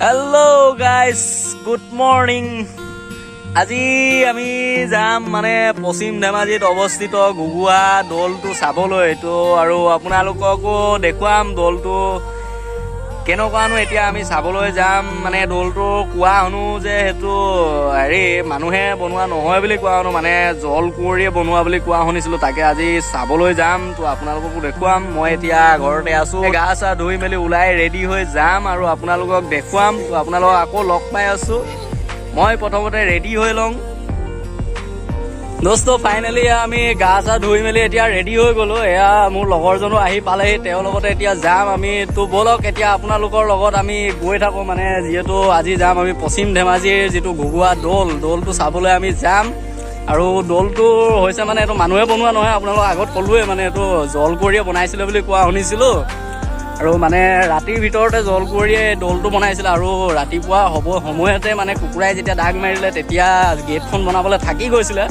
Hello' guys, good morning. আজি আমি যাম মানে পশ্চিম ধেমাজিত অৱস্থিত ঘুগুৱা দৌলটো চাবলৈ। তো আৰু আপোনালোককো দেখুৱাম দৌলটো কেনেকুৱানো। এতিয়া আমি চাবলৈ যাম। মানে দৌলটো কোৱা শুনো যে সেইটো হেৰি মানুহে বনোৱা নহয় বুলি কোৱা শুনো, মানে জল কুঁৱৰীয়ে বনোৱা বুলি কোৱা শুনিছিলোঁ। তাকে আজি চাবলৈ যাম, তো আপোনালোককো দেখুৱাম। মই এতিয়া ঘৰতে আছোঁ, গা চা ধুই মেলি ওলাই ৰেডি হৈ যাম আৰু আপোনালোকক দেখুৱাম। তো আপোনালোকক আকৌ লগ পাই আছোঁ। মই প্ৰথমতে ৰেডি হৈ লওঁ। দোস্ত, ফাইনেলি আমি গা চা ধুই মেলি এতিয়া ৰেডি হৈ গ'লো। এয়া মোৰ লগৰজনো আহি পালেহি, তেওঁৰ লগতে এতিয়া যাম আমি। তো ব'লক, এতিয়া আপোনালোকৰ লগত আমি গৈ থাকোঁ। মানে যিহেতু আজি যাম আমি পশ্চিম ধেমাজিৰ যিটো ঘুগুৱা দৌল, দৌলটো চাবলৈ আমি যাম। আৰু দৌলটো হৈছে মানে এইটো মানুহে বনোৱা নহয়, আপোনালোকক আগত ক'লোৱে, মানে এইটো জলকুঁৱৰীয়ে বনাইছিলে বুলি কোৱা শুনিছিলোঁ। আৰু মানে ৰাতিৰ ভিতৰতে জলকুঁৱৰীয়ে দৌলটো বনাইছিলে আৰু ৰাতিপুৱা হ'ব সময়তে মানে কুকুৰাই যেতিয়া দাগ মাৰিলে, তেতিয়া গেটখন বনাবলৈ থাকি গৈছিলে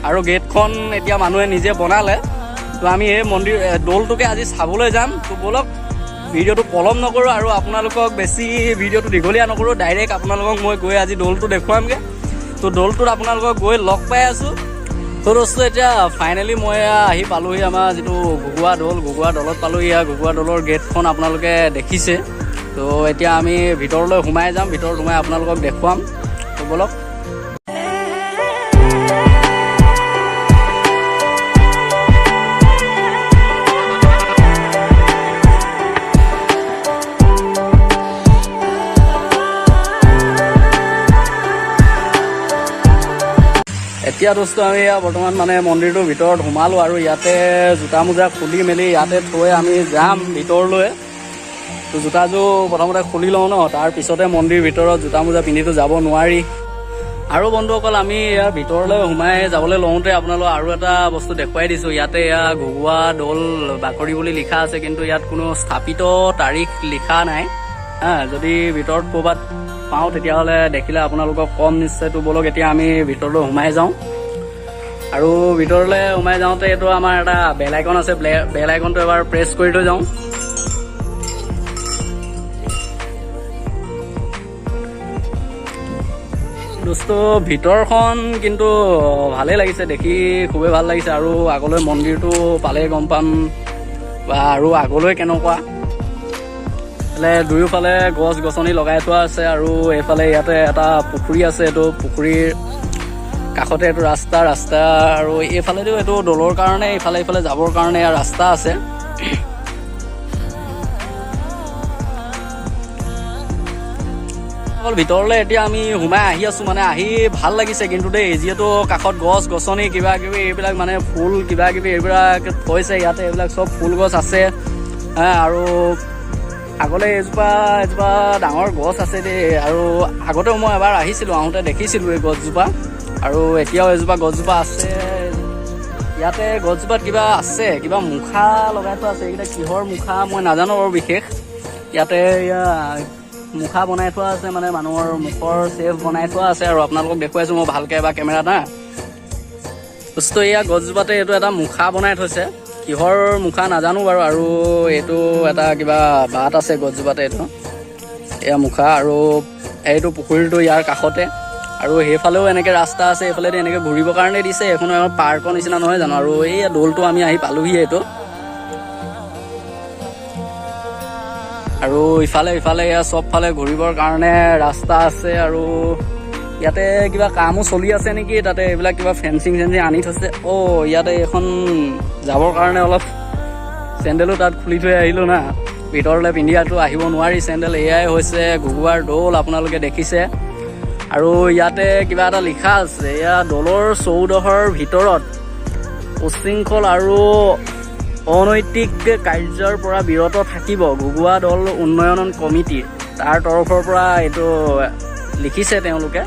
আৰু গেটখন এতিয়া মানুহে নিজে বনালে। তো আমি এই মন্দিৰ দৌলটোকে আজি চাবলৈ যাম। তো ব'লক, ভিডিঅ'টো পলম নকৰোঁ আৰু আপোনালোকক বেছি ভিডিঅ'টো দীঘলীয়া নকৰোঁ। ডাইৰেক্ট আপোনালোকক মই গৈ আজি দৌলটো দেখুৱামগৈ। তো দৌলটোত আপোনালোকক গৈ লগ পাই আছোঁ। তো দোস্ত, এতিয়া ফাইনেলি মই আহি পালোহি আমাৰ যিটো ঘুগুৱা দৌল, ঘুগুৱা দৌলত পালোহি। ইয়াৰ ঘুগুৱা দৌলৰ গেটখন আপোনালোকে দেখিছে। তো এতিয়া আমি ভিতৰলৈ সোমাই যাম, ভিতৰত সোমাই আপোনালোকক দেখুৱাম। তো ব'লক। এতিয়া দোস্ত, আমি এয়া বৰ্তমান মানে মন্দিৰটোৰ ভিতৰত সোমালো আৰু ইয়াতে জোতা মোজা খুলি মেলি ইয়াতে থৈ আমি যাম ভিতৰলৈ। তো জোতাযোৰ প্ৰথমতে খুলি লওঁ ন, তাৰ পিছতে মন্দিৰ ভিতৰত জোতা মোজা পিন্ধিতো যাব নোৱাৰি। আৰু বন্ধুসকল, আমি ইয়াৰ ভিতৰলৈ সোমাই যাবলৈ লওঁতে আপোনালোক আৰু এটা বস্তু দেখুৱাই দিছোঁ। ইয়াতে এয়া ঘুগুৱা দৌল বাকৰি বুলি লিখা আছে, কিন্তু ইয়াত কোনো স্থাপিত তাৰিখ লিখা নাই। হা, যদি ভিতৰত ক'ৰবাত পাওঁ, তেতিয়াহ'লে দেখিলে আপোনালোকক কম নিশ্চয়। তো ব'লক, এতিয়া আমি ভিতৰলৈ সোমাই যাওঁ। আৰু ভিতৰলৈ সোমাই যাওঁতে এইটো আমাৰ এটা বেল আইকন আছে, বেল আইকনটো এবাৰ প্ৰেছ কৰি থৈ যাওঁ। দোস্ত, ভিতৰখন কিন্তু ভালেই লাগিছে দেখি, খুবেই ভাল লাগিছে। আৰু আগলৈ মন্দিৰটো পালেই গম পাম বা আৰু আগলৈ কেনেকুৱা। এইফালে দুয়োফালে গছ গছনি লগাই থোৱা আছে আৰু এইফালে ইয়াতে এটা পুখুৰী আছে। এইটো পুখুৰীৰ কাষতে এইটো ৰাস্তা ৰাস্তা আৰু এইফালেদিও এইটো দৌলৰ কাৰণে ইফালে ইফালে যাবৰ কাৰণে ইয়াৰ ৰাস্তা আছে। অকল ভিতৰলৈ এতিয়া আমি সোমাই আহি আছো। মানে আহি ভাল লাগিছে কিন্তু দেই, যিহেতু কাষত গছ গছনি কিবা কিবি এইবিলাক মানে ফুল কিবা কিবি এইবিলাক থৈছে ইয়াতে, এইবিলাক চব ফুল গছ আছে। হা, আৰু আগলৈ এজোপা এজোপা ডাঙৰ গছ আছে দেই। আৰু আগতেও মই এবাৰ আহিছিলোঁ, আহোঁতে দেখিছিলোঁ এই গছজোপা আৰু এতিয়াও এজোপা গছজোপা আছে ইয়াতে। গছজোপাত কিবা আছে, কিবা মুখা লগাই থোৱা আছে। এইকেইটা কিহৰ মুখা মই নাজানো বাৰু বিশেষ। ইয়াতে এয়া মুখা বনাই থোৱা আছে, মানে মানুহৰ মুখৰ চেপ বনাই থোৱা আছে। আৰু আপোনালোকক দেখুৱাইছোঁ মই ভালকে এবাৰ কেমেৰাত। হা দোস্ত, এয়া গছজোপাতে এইটো এটা মুখা বনাই থৈছে, কিহৰ মুখা নাজানো বাৰু। আৰু এইটো এটা কিবা বাট আছে গছজোপাতে, এইটো এয়া মুখা। আৰু এইটো পুখুৰীটো ইয়াৰ কাষতে আৰু সেইফালেও এনেকে ৰাস্তা আছে, এইফালেদি এনেকে ঘূৰিবৰ কাৰণে দিছে। এইখন আমাৰ পাৰ্কৰ নিচিনা নহয় জানো? আৰু এই দৌলটো আমি আহি পালোহি এইটো। আৰু ইফালে ইফালে এয়া চবফালে ঘূৰিবৰ কাৰণে ৰাস্তা আছে। আৰু ইয়াতে কিবা কামো চলি আছে নেকি, তাতে এইবিলাক কিবা ফেঞ্চিং চেঞ্চিং আনি থৈছে। অ', ইয়াতে এইখন যাবৰ কাৰণে অলপ চেণ্ডেলো তাত খুলি থৈ আহিলোঁ না, ভিতৰলৈ পিন্ধিয়াতো আহিব নোৱাৰি চেণ্ডেল। এয়াই হৈছে ঘুগুৱাৰ দৌল, আপোনালোকে দেখিছে। আৰু ইয়াতে কিবা এটা লিখা আছে, এয়া দৌলৰ চৌহদৰ ভিতৰত উচ্ছৃংখল আৰু অনৈতিক কাৰ্যৰ পৰা বিৰত থাকিব ঘুগুৱা দৌল উন্নয়ন কমিটিৰ তাৰ তৰফৰ পৰা এইটো লিখিছে তেওঁলোকে।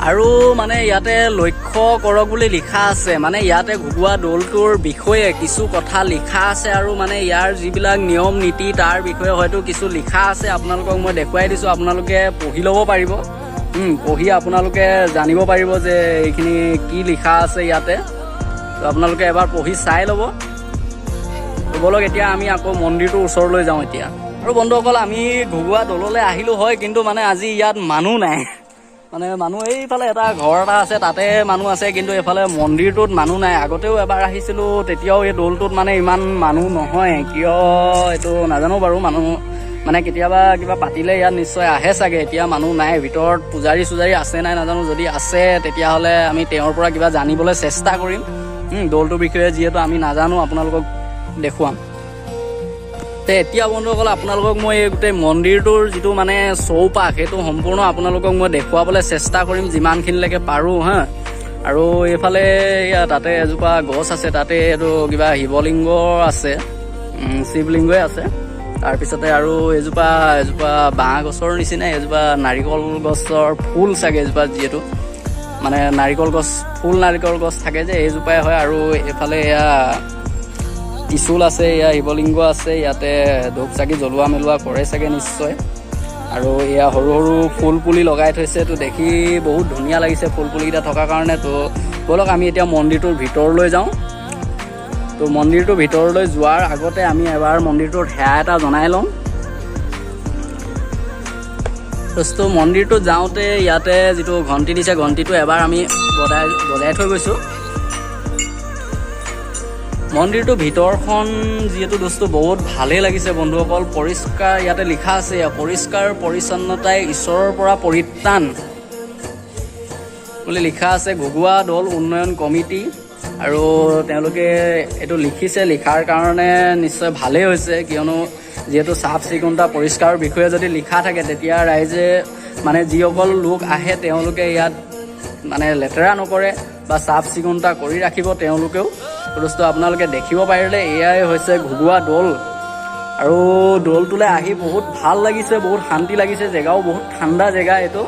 আৰু মানে ইয়াতে লক্ষ্য কৰক বুলি লিখা আছে, মানে ইয়াতে ঘুগুৱা দৌলটোৰ বিষয়ে কিছু কথা লিখা আছে আৰু মানে ইয়াৰ যিবিলাক নিয়ম নীতি তাৰ বিষয়ে হয়তো কিছু লিখা আছে। আপোনালোকক মই দেখুৱাই দিছোঁ, আপোনালোকে পঢ়ি ল'ব পাৰিব। পঢ়ি আপোনালোকে জানিব পাৰিব যে এইখিনি কি লিখা আছে ইয়াতে। তো আপোনালোকে এবাৰ পঢ়ি চাই ল'ব। তো ব'লক, এতিয়া আমি আকৌ মন্দিৰটোৰ ওচৰলৈ যাওঁ এতিয়া। আৰু বন্ধুসকল, আমি ঘুগুৱা দৌললৈ আহিলোঁ হয়, কিন্তু মানে আজি ইয়াত মানুহ নাই। মানে মানুহ এইফালে এটা ঘৰ এটা আছে, তাতে মানুহ আছে, কিন্তু এইফালে মন্দিৰটোত মানুহ নাই। আগতেও এবাৰ আহিছিলোঁ, তেতিয়াও এই দৌলটোত মানে ইমান মানুহ নহয়। কিয় এইটো নাজানো বাৰু। মানুহ মানে কেতিয়াবা কিবা পাতিলে ইয়াত নিশ্চয় আহে চাগে। এতিয়া মানুহ নাই ভিতৰত, পূজাৰী চূজাৰী আছে নাই নাজানো। যদি আছে তেতিয়াহ'লে আমি তেওঁৰ পৰা কিবা জানিবলৈ চেষ্টা কৰিম। দৌলটোৰ বিষয়ে যিহেতু আমি নাজানো, আপোনালোকক দেখুৱাম। তে এতিয়া বন্ধুসকল, আপোনালোকক মই এই গোটেই মন্দিৰটোৰ যিটো মানে চৌপাশ, সেইটো সম্পূৰ্ণ আপোনালোকক মই দেখুৱাবলৈ চেষ্টা কৰিম যিমানখিনিলৈকে পাৰোঁ। হা, আৰু এইফালে এয়া তাতে এজোপা গছ আছে, তাতে এইটো কিবা শিৱলিংগ আছে, শিৱলিংগই আছে। তাৰপিছতে আৰু এজোপা এজোপা বাঁহ গছৰ নিচিনা এজোপা নাৰিকল গছৰ ফুল চাগে এজোপা, যিহেতু মানে নাৰিকল গছ ফুল নাৰিকল গছ থাকে যে, এইজোপাই হয়। আৰু এইফালে এয়া ত্ৰিশূল আছে, এয়া শিৱলিংগ আছে, ইয়াতে ধূপ চাকি জ্বলোৱা মেলোৱা কৰে চাগে নিশ্চয়। আৰু এয়া সৰু সৰু ফুল পুলি লগাই থৈছে, তো দেখি বহুত ধুনীয়া লাগিছে ফুল পুলিকেইটা থকাৰ কাৰণে। তো ব'লক, আমি এতিয়া মন্দিৰটোৰ ভিতৰলৈ যাওঁ। তো মন্দিৰটোৰ ভিতৰলৈ যোৱাৰ আগতে আমি এবাৰ মন্দিৰটোত সেৱা এটা জনাই লওঁ। দোস্ত, মন্দিৰটোত যাওঁতে ইয়াতে যিটো ঘণ্টি দিছে, ঘণ্টিটো এবাৰ আমি বজাই বজাই থৈ গৈছোঁ। মন্দিৰটোৰ ভিতৰখন যিহেতু দোস্ত বহুত ভালেই লাগিছে বন্ধুসকল, পৰিষ্কাৰ। ইয়াতে লিখা আছে, পৰিষ্কাৰ পৰিচ্ছন্নতাই ঈশ্বৰৰ পৰা পৰিত্ৰাণ বুলি লিখা আছে। ঘুগুৱা দৌল উন্নয়ন কমিটি, আৰু তেওঁলোকে এইটো লিখিছে, লিখাৰ কাৰণে নিশ্চয় ভালেই হৈছে। কিয়নো যিহেতু চাফ চিকুণতা পৰিষ্কাৰৰ বিষয়ে যদি লিখা থাকে, তেতিয়া ৰাইজে মানে যিসকল লোক আহে তেওঁলোকে ইয়াত মানে লেতেৰা নকৰে বা চাফ চিকুণতা কৰি ৰাখিব তেওঁলোকেও। দোস্ত, আপোনালোকে দেখিব পাৰিলে, এয়াই হৈছে ঘুগুৱা দৌল। আৰু দৌলটোলৈ আহি বহুত ভাল লাগিছে, বহুত শান্তি লাগিছে। জেগাও বহুত ঠাণ্ডা জেগা এইটো।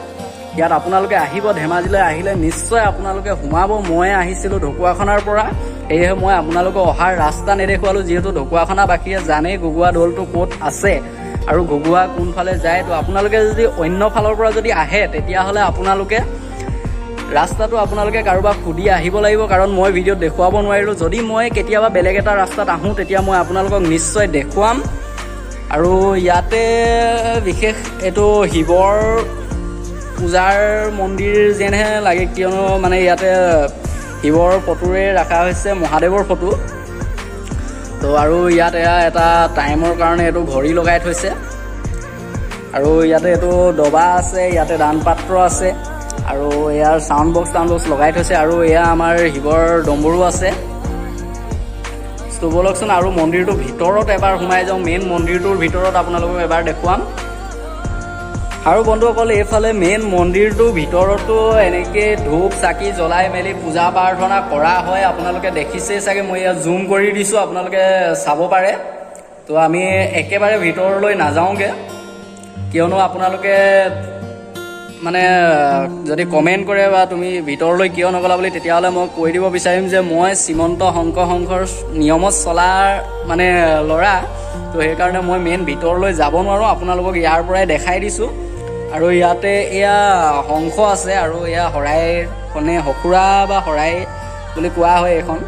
ইয়াত আপোনালোকে আহিব, ধেমাজিলৈ আহিলে নিশ্চয় আপোনালোকে সোমাব। মই আহিছিলোঁ ঢকুৱাখনাৰ পৰা, সেয়েহে মই আপোনালোকক অহাৰ ৰাস্তা নেদেখুৱালোঁ, যিহেতু ঢকুৱাখনাবাসীয়ে জানেই ঘুগুৱা দৌলটো ক'ত আছে আৰু ঘুগুৱা কোনফালে যায়। তো আপোনালোকে যদি অন্য ফালৰ পৰা যদি আহে, তেতিয়াহ'লে আপোনালোকে ৰাস্তাটো আপোনালোকে কাৰোবাক সুধি আহিব লাগিব, কাৰণ মই ভিডিঅ'ত দেখুৱাব নোৱাৰিলোঁ। যদি মই কেতিয়াবা বেলেগ এটা ৰাস্তাত আহোঁ, তেতিয়া মই আপোনালোকক নিশ্চয় দেখুৱাম। আৰু ইয়াতে বিশেষ এইটো শিৱৰ পূজাৰ মন্দিৰ যেনহে লাগে, কিয়নো মানে ইয়াতে শিৱৰ ফটোৰে ৰখা হৈছে, মহাদেৱৰ ফটো। তো আৰু ইয়াত এয়া এটা টাইমৰ কাৰণে এইটো ঘড়ী লগাই থৈছে। আৰু ইয়াতে এইটো ডবা আছে, ইয়াতে দান পাত্ৰ আছে আৰু ইয়াৰ চাউণ্ড বক্স টাউণ্ড বক্স লগাই থৈছে। আৰু এয়া আমাৰ শিৱৰ ডম্বৰু আছে। তো ব'লকচোন, আৰু মন্দিৰটোৰ ভিতৰত এবাৰ সোমাই যাওঁ। মেইন মন্দিৰটোৰ ভিতৰত আপোনালোকক এবাৰ দেখুৱাম। আৰু বন্ধুসকল, এইফালে মেইন মন্দিৰটোৰ ভিতৰতো এনেকৈ ধূপ চাকি জ্বলাই মেলি পূজা প্ৰাৰ্থনা কৰা হয়। আপোনালোকে দেখিছেই চাগে, মই ইয়াত জুম কৰি দিছোঁ, আপোনালোকে চাব পাৰে। তো আমি একেবাৰে ভিতৰলৈ নাযাওঁগৈ, কিয়নো আপোনালোকে মানে যদি কমেণ্ট কৰে বা তুমি ভিতৰলৈ কিয় নগ'লা বুলি, তেতিয়াহ'লে মই কৈ দিব বিচাৰিম যে মই শ্ৰীমন্ত শংকৰ সংঘৰ নিয়মত চলাৰ মানে ল'ৰা। তো সেইকাৰণে মই মেইন ভিতৰলৈ যাব নোৱাৰোঁ। আপোনালোকক ইয়াৰ পৰাই দেখাই দিছোঁ। আৰু ইয়াতে এয়া শংখ আছে আৰু এয়া শৰাইখনে সঁফুৰা বা শৰাই বুলি কোৱা হয় এইখন।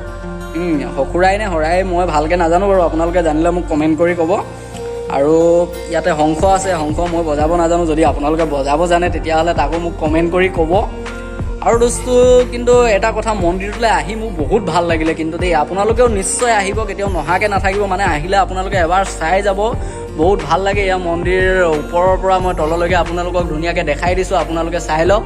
সঁফুৰাই নে শৰাই মই ভালকৈ নাজানো বাৰু, আপোনালোকে জানিলে মোক কমেণ্ট কৰি ক'ব। আৰু ইয়াতে শংখ আছে, শংখ মই বজাব নাজানো। যদি আপোনালোকে বজাব জানে, তেতিয়াহ'লে তাকো মোক কমেণ্ট কৰি ক'ব। আৰু দোস্ত, কিন্তু এটা কথা, মন্দিৰটোলৈ আহি মোৰ বহুত ভাল লাগিলে কিন্তু দেই। আপোনালোকেও নিশ্চয় আহিব, কেতিয়াও নহাকৈ নাথাকিব। মানে আহিলে আপোনালোকে এবাৰ চাই যাব, বহুত ভাল লাগে। ইয়াৰ মন্দিৰ ওপৰৰ পৰা মই তললৈকে আপোনালোকক ধুনীয়াকৈ দেখাই দিছোঁ, আপোনালোকে চাই লওক।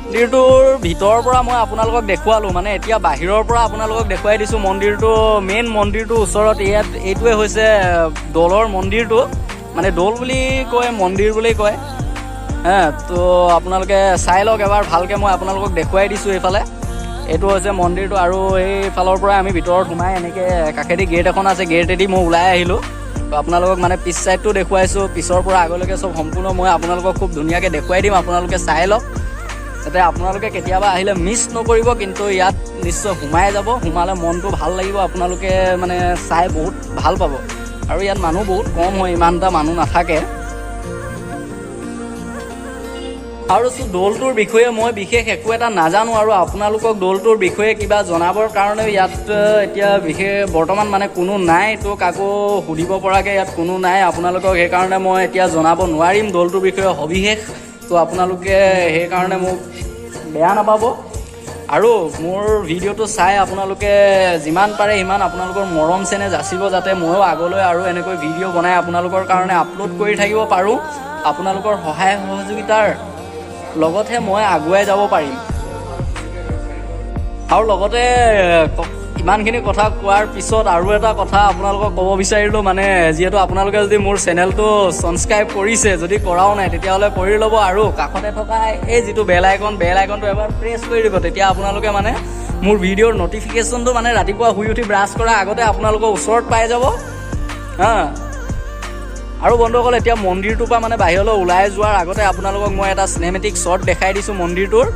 মন্দিৰটোৰ ভিতৰৰ পৰা মই আপোনালোকক দেখুৱালোঁ, মানে এতিয়া বাহিৰৰ পৰা আপোনালোকক দেখুৱাই দিছোঁ। মন্দিৰটো মেইন মন্দিৰটোৰ ওচৰত ইয়াত এইটোৱে হৈছে দৌলৰ মন্দিৰটো, মানে দৌল বুলি কয়, মন্দিৰ বুলি কয়। হে, তো আপোনালোকে চাই লওক এবাৰ ভালকৈ, মই আপোনালোকক দেখুৱাই দিছোঁ। এইফালে এইটো হৈছে মন্দিৰটো আৰু এইফালৰ পৰা আমি ভিতৰত সোমাই এনেকৈ কাষেদি গেট এখন আছে, গেটেদি মই ওলাই আহিলোঁ। তো আপোনালোকক মানে পিছ চাইডটো দেখুৱাইছোঁ, পিছৰ পৰা আগলৈকে চব সম্পূৰ্ণ মই আপোনালোকক খুব ধুনীয়াকৈ দেখুৱাই দিম। আপোনালোকে চাই লওক, যাতে আপোনালোকে কেতিয়াবা আহিলে মিছ নকৰিব। কিন্তু ইয়াত নিশ্চয় সোমাই যাব, সোমালে মনটো ভাল লাগিব, আপোনালোকে মানে চাই বহুত ভাল পাব। আৰু ইয়াত মানুহ বহুত কম হয়, ইমান এটা মানুহ নাথাকে। আৰু দৌলটোৰ বিষয়ে মই বিশেষ একো এটা নাজানো আৰু আপোনালোকক দৌলটোৰ বিষয়ে কিবা জনাবৰ কাৰণেও ইয়াত এতিয়া বিশেষ বৰ্তমান মানে কোনো নাই, তো কাকো সুধিব পৰাকৈ ইয়াত কোনো নাই আপোনালোকক, সেইকাৰণে মই এতিয়া জনাব নোৱাৰিম দৌলটোৰ বিষয়ে সবিশেষ। তো আপোনালোকে সেইকাৰণে মোক বেয়া নাপাব আৰু মোৰ ভিডিঅ'টো চাই আপোনালোকে যিমান পাৰে সিমান আপোনালোকৰ মৰম চেনেহ যাচিব, যাতে ময়ো আগলৈ আৰু এনেকৈ ভিডিঅ' বনাই আপোনালোকৰ কাৰণে আপলোড কৰি থাকিব পাৰোঁ। আপোনালোকৰ সহায় সহযোগিতাৰ লগতহে মই আগুৱাই যাব পাৰিম। আৰু লগতে ইমানখিনি কথা কোৱাৰ পিছত আৰু এটা কথা আপোনালোকক ক'ব বিচাৰিলোঁ, মানে যিহেতু আপোনালোকে যদি মোৰ চেনেলটো ছাবস্ক্ৰাইব কৰিছে, যদি কৰাও নাই তেতিয়াহ'লে কৰি ল'ব আৰু কাষতে থকা এই যিটো বেল আইকন, বেল আইকনটো এবাৰ প্ৰেছ কৰি দিব। তেতিয়া আপোনালোকে মানে মোৰ ভিডিঅ'ৰ ন'টিফিকেশ্যনটো মানে ৰাতিপুৱা শুই উঠি ব্ৰাছ কৰাৰ আগতে আপোনালোকৰ ওচৰত পাই যাব। হা, আৰু বন্ধুসকল, এতিয়া মন্দিৰটোৰ পৰা মানে বাহিৰলৈ ওলাই যোৱাৰ আগতে আপোনালোকক মই এটা চিনেমেটিক শ্বট দেখাই দিছোঁ মন্দিৰটোৰ।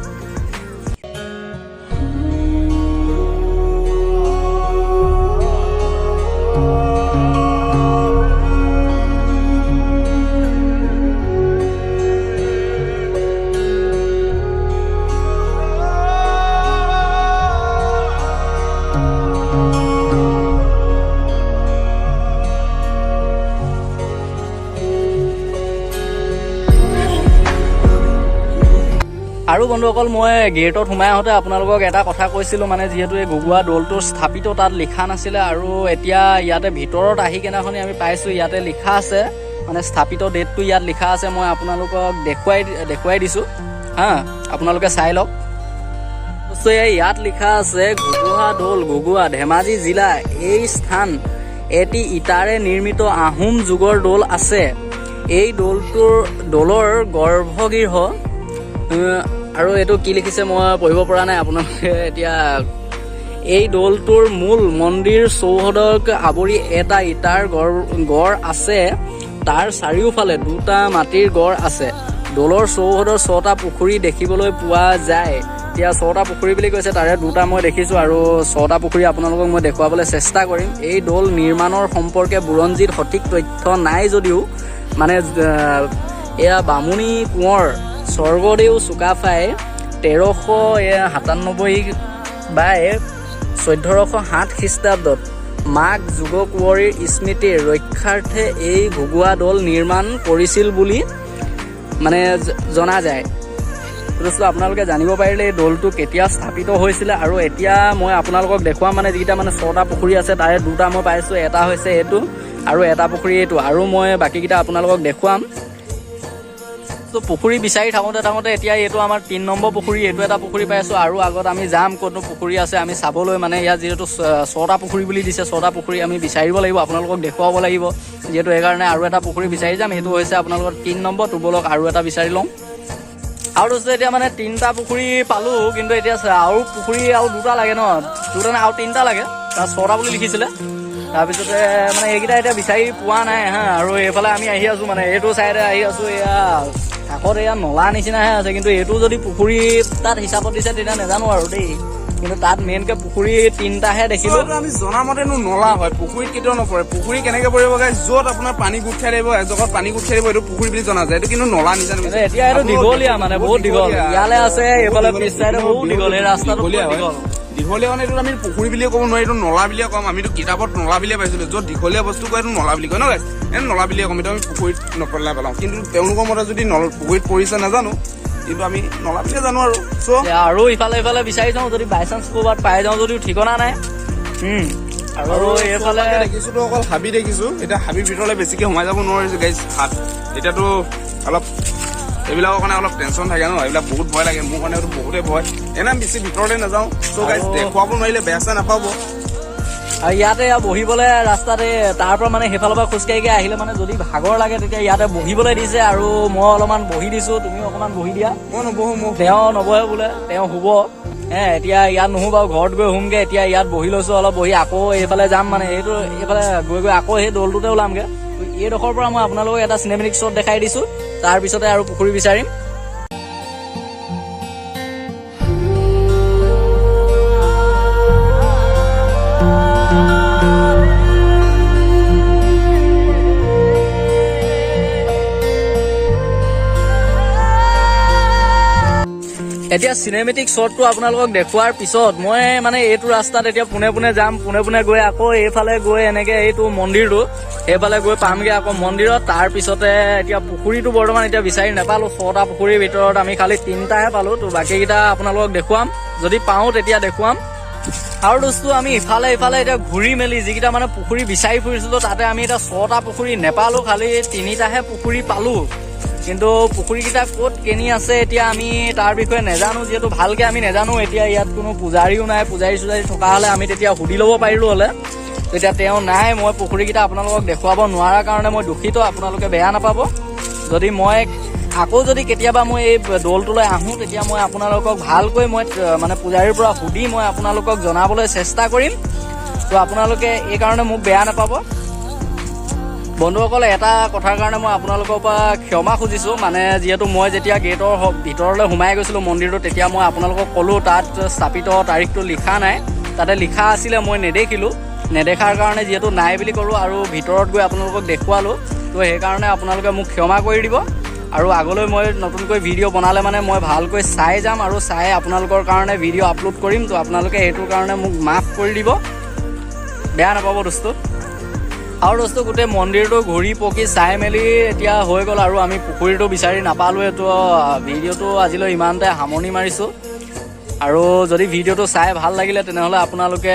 আৰু বন্ধুসকল, মই গেটত সোমাই আহোঁতে আপোনালোকক এটা কথা কৈছিলোঁ, মানে যিহেতু এই ঘুগুৱা দৌলটোৰ স্থাপিত তাত লিখা নাছিলে, আৰু এতিয়া ইয়াতে ভিতৰত আহি কেনেখনি আমি পাইছোঁ, ইয়াতে লিখা আছে, মানে স্থাপিত ডেটটো ইয়াত লিখা আছে। মই আপোনালোকক দেখুৱাই দেখুৱাই দিছোঁ, হা, আপোনালোকে চাই লওক। এই ইয়াত লিখা আছে ঘুগুহা দৌল, ঘুগুৱা, ধেমাজি জিলা। এই স্থান এটি ইটাৰে নিৰ্মিত আহোম যুগৰ দৌল আছে। এই দৌলৰ গৰ্ভগৃহ আৰু এইটো কি লিখিছে মই পঢ়িব পৰা নাই আপোনালোকে এতিয়া। এই দৌলটোৰ মূল মন্দিৰ চৌহদক আৱৰি এটা ইটাৰ গড় আছে, তাৰ চাৰিওফালে দুটা মাটিৰ গড় আছে। দৌলৰ চৌহদৰ ছটা পুখুৰী দেখিবলৈ পোৱা যায়। এতিয়া ছটা পুখুৰী বুলি কৈছে, তাৰে দুটা মই দেখিছোঁ আৰু ছটা পুখুৰী আপোনালোকক মই দেখুৱাবলৈ চেষ্টা কৰিম। এই দৌল নিৰ্মাণৰ সম্পৰ্কে বুৰঞ্জীত সঠিক তথ্য নাই যদিও মানে এয়া বামুণী কোঁৱৰ স্বৰ্গদেউ চুকাফাই 1397/1407 খ্ৰীষ্টাব্দত মাক যুগকুঁৱৰীৰ স্মৃতিৰ ৰক্ষাৰ্থে এই ঘুগুৱা দৌল নিৰ্মাণ কৰিছিল বুলি মানে জনা যায়। দোস্ত, আপোনালোকে জানিব পাৰিলে এই দৌলটো কেতিয়া স্থাপিত হৈছিলে। আৰু এতিয়া মই আপোনালোকক দেখুওৱা মানে যিকেইটা মানে ছটা পুখুৰী আছে, তাৰে দুটা মই পাইছোঁ, এটা হৈছে এইটো আৰু এটা পুখুৰী এইটো, আৰু মই বাকীকেইটা আপোনালোকক দেখুৱাম। ত' পুখুৰী বিচাৰি থাকোঁতে থাকোঁতে এতিয়া এইটো আমাৰ 3 নম্বৰ পুখুৰী, এইটো এটা পুখুৰী পাইছোঁ। আৰু আগত আমি যাম, ক'তনো পুখুৰী আছে আমি চাবলৈ, মানে ইয়াত যিহেতু ছটা পুখুৰী বুলি দিছে, ছটা পুখুৰী আমি বিচাৰিব লাগিব, আপোনালোকক দেখুৱাব লাগিব যিহেতু, সেইকাৰণে আৰু এটা পুখুৰী বিচাৰি যাম। সেইটো হৈছে আপোনালোকৰ 3 নম্বৰ। ব'লক আৰু এটা বিচাৰি লওঁ। আৰু দোস্ত, এতিয়া মানে তিনিটা পুখুৰী পালোঁ, কিন্তু এতিয়া আৰু পুখুৰী আৰু দুটা লাগে ন, দুটা নে আৰু তিনিটা লাগে, তাত ছটা বুলি লিখিছিলে। তাৰপিছতে মানে এইকেইটা এতিয়া বিচাৰি পোৱা নাই। হা, আৰু এইফালে আমি আহি আছোঁ, মানে এইটো চাইডে আহি আছোঁ। এয়া কাষত এয়া নলা নিচিনাহে আছে, কিন্তু এইটো যদি পুখুৰী তাত হিচাপত দিছে তেতিয়া নাজানো আৰু দেই, কিন্তু তাত মেইনকে পুখুৰী তিনিটাহে দেখিলোঁ। এইটো আমি জনামতেনো নলা হয়, পুখুৰীত কেতিয়াও নপৰে। পুখুৰী কেনেকে পৰিব গাইজ? য'ত আপোনাৰ পানী গোট খাই থাকিব, এজেগাত পানী গোট খাই থাকিব, এইটো পুখুৰী বুলি জনা যায়। এইটো কিন্তু নলা নিচিনা। কিন্তু এতিয়া এইটো দীঘলীয়া, মানে বহুত দীঘল। ইয়ালে আছে, এইফালে পিছ চাইডে বহুত দীঘল, এই ৰাস্তাটো বহুত দীঘলীয়া হয়। দীঘল। দীঘলীয়া মানে এইটো আমি পুখুৰী বুলিয়ে ক'ব নোৱাৰি, এইটো নলা বুলিয়ে ক'ম। আমিতো কিতাপত নলা বুলিয়ে পাইছিলো। য'ত দীঘলীয়া বস্তু কয় এইটো নলা বুলি কয় ন গাইজ? এনে নলা বুলিয়ে ক'ম, এইটো আমি পুখুৰীত নপেলাই পেলাওঁ। কিন্তু তেওঁলোকৰ মতে যদি পুখুৰীত পৰিছে নাজানো, কিন্তু আমি নলা বুলিয়ে জানো আৰু চ' আৰু ইফালে ইফালে বিচাৰি যাওঁ, যদি বাই চান্স ক'ৰবাত পাই যাওঁ, যদিও ঠিকনা নাই। আৰু এইফালে দেখিছো তো অকল হাবি দেখিছো। এতিয়া হাবিৰ ভিতৰলৈ বেছিকে সোমাই যাব নোৱাৰিছো গাইজ। হাত এতিয়াতো অলপ এইবিলাকৰ কাৰণে অলপ টেনচন থাকে ন, এইবিলাক বহুত ভয় লাগে। মোৰ কাৰণেতো বহুতেই ভয়, এনে বেছি ভিতৰলৈ নাযাওঁ। চ' গাইজ, দেখুৱাব নোৱাৰিলে বেয়া চেয়া নাপাব। আৰু ইয়াতে বহিবলৈ ৰাস্তাতে তাৰ পৰা মানে সেইফালৰ পৰা খোজকাঢ়ি আহিলে মানে যদি ভাগৰ লাগে তেতিয়া ইয়াতে বহিবলৈ দিছে, আৰু মই অলপমান বহি দিছো, তুমিও অকণমান বহি দিয়া। মই নবহো, মই তেওঁ নবহে বোলে, তেওঁ শুব। এতিয়া ইয়াত নুশু বাৰু, ঘৰত গৈ শুমগে। এতিয়া ইয়াত বহি লৈছো অলপ, বহি আকৌ এইফালে যাম, মানে এইটো এইফালে গৈ গৈ আকৌ সেই দৌলটোতে ওলামগে। এইডোখৰ পৰা মই আপোনালোকক এটা চিনেমেটিক শ্বট দেখাই দিছো, তাৰপিছতে আৰু পুখুৰী বিচাৰিম। এতিয়া চিনেমেটিক শ্বটটো আপোনালোকক দেখুওৱাৰ পিছত মই মানে এইটো ৰাস্তাত এতিয়া পোনে পোনে যাম। পোনে পোনে গৈ আকৌ এইফালে গৈ এনেকে এইটো মন্দিৰটো সেইফালে গৈ পামগে আকৌ মন্দিৰত। তাৰপিছতে এতিয়া পুখুৰীটো বৰ্তমান এতিয়া বিচাৰি নাপালো। ছটা পুখুৰীৰ ভিতৰত আমি খালি তিনিটাহে পালো। তো বাকীকেইটা আপোনালোকক দেখুৱাম, যদি পাওঁ তেতিয়া দেখুৱাম। আৰু দোস্তো, আমি ইফালে ইফালে এতিয়া ঘূৰি মেলি যিকেইটা মানে পুখুৰী বিচাৰি ফুৰিছিলো, তাতে আমি এতিয়া ছটা পুখুৰী নেপালো, খালি তিনিটাহে পুখুৰী পালো। কিন্তু পুখুৰীকেইটা ক'ত কেনি আছে এতিয়া আমি তাৰ বিষয়ে নেজানো, যিহেতু ভালকে আমি নেজানো। এতিয়া ইয়াত কোনো পূজাৰীও নাই। পূজাৰী চূজাৰী থকা হ'লে আমি তেতিয়া সুধি ল'ব পাৰিলো হ'লে। তেতিয়া তেওঁ নাই। মই পুখুৰীকেইটা আপোনালোকক দেখুৱাব নোৱাৰাৰ কাৰণে মই দুখিত, আপোনালোকে বেয়া নাপাব। যদি মই আকৌ যদি কেতিয়াবা মই এই দৌলটোলৈ আহোঁ, তেতিয়া মই আপোনালোকক ভালকৈ মই মানে পূজাৰীৰ পৰা সুধি মই আপোনালোকক জনাবলৈ চেষ্টা কৰিম। তো আপোনালোকে এই কাৰণে মোক বেয়া নাপাব। বন্ধুসকল, এটা কথাৰ কাৰণে মই আপোনালোকৰ পৰা ক্ষমা খুজিছোঁ। মানে যিহেতু মই যেতিয়া গেটৰ ভিতৰলৈ সোমাই গৈছিলোঁ মন্দিৰটো, তেতিয়া মই আপোনালোকক ক'লোঁ তাত স্থাপিত তাৰিখটো লিখা নাই। তাতে লিখা আছিলে, মই নেদেখিলোঁ। নেদেখাৰ কাৰণে যিহেতু নাই বুলি ক'লোঁ আৰু ভিতৰত গৈ আপোনালোকক দেখুৱালোঁ, তো সেইকাৰণে আপোনালোকে মোক ক্ষমা কৰি দিব। আৰু আগলৈ মই নতুনকৈ ভিডিঅ' বনালে মানে মই ভালকৈ চাই যাম আৰু চাই আপোনালোকৰ কাৰণে ভিডিঅ' আপলোড কৰিম। তো আপোনালোকে সেইটোৰ কাৰণে মোক মাফ কৰি দিব, বেয়া নাপাব দোস্ত। আৰু দোস্ত, গোটেই মন্দিৰটো ঘূৰি পকি চাই মেলি এতিয়া হৈ গ'ল আৰু আমি পুখুৰীটো বিচাৰি নাপালোৱে। তো ভিডিঅ'টো আজিলৈ ইমানতে সামৰণি মাৰিছোঁ। আৰু যদি ভিডিঅ'টো চাই ভাল লাগিলে, তেনেহ'লে আপোনালোকে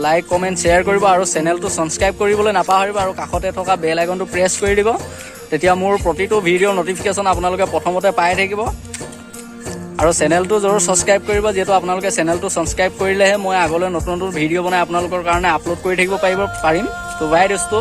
লাইক, কমেণ্ট, শ্বেয়াৰ কৰিব আৰু চেনেলটো ছাবস্ক্ৰাইব কৰিবলৈ নাপাহৰিব আৰু কাষতে থকা বেল আইকনটো প্ৰেছ কৰি দিব। তেতিয়া মোৰ প্ৰতিটো ভিডিঅ'ৰ ন'টিফিকেশ্যন আপোনালোকে প্ৰথমতে পাই থাকিব। আৰু চেনেলটো জৰুৰ ছাবস্ক্ৰাইব কৰিব, যিহেতু আপোনালোকে চেনেলটো ছাবস্ক্ৰাইব কৰিলেহে মই আগলৈ নতুন নতুন ভিডিঅ' বনাই আপোনালোকৰ কাৰণে আপলোড কৰি থাকিব পাৰিম। তো বাই দোস্ত।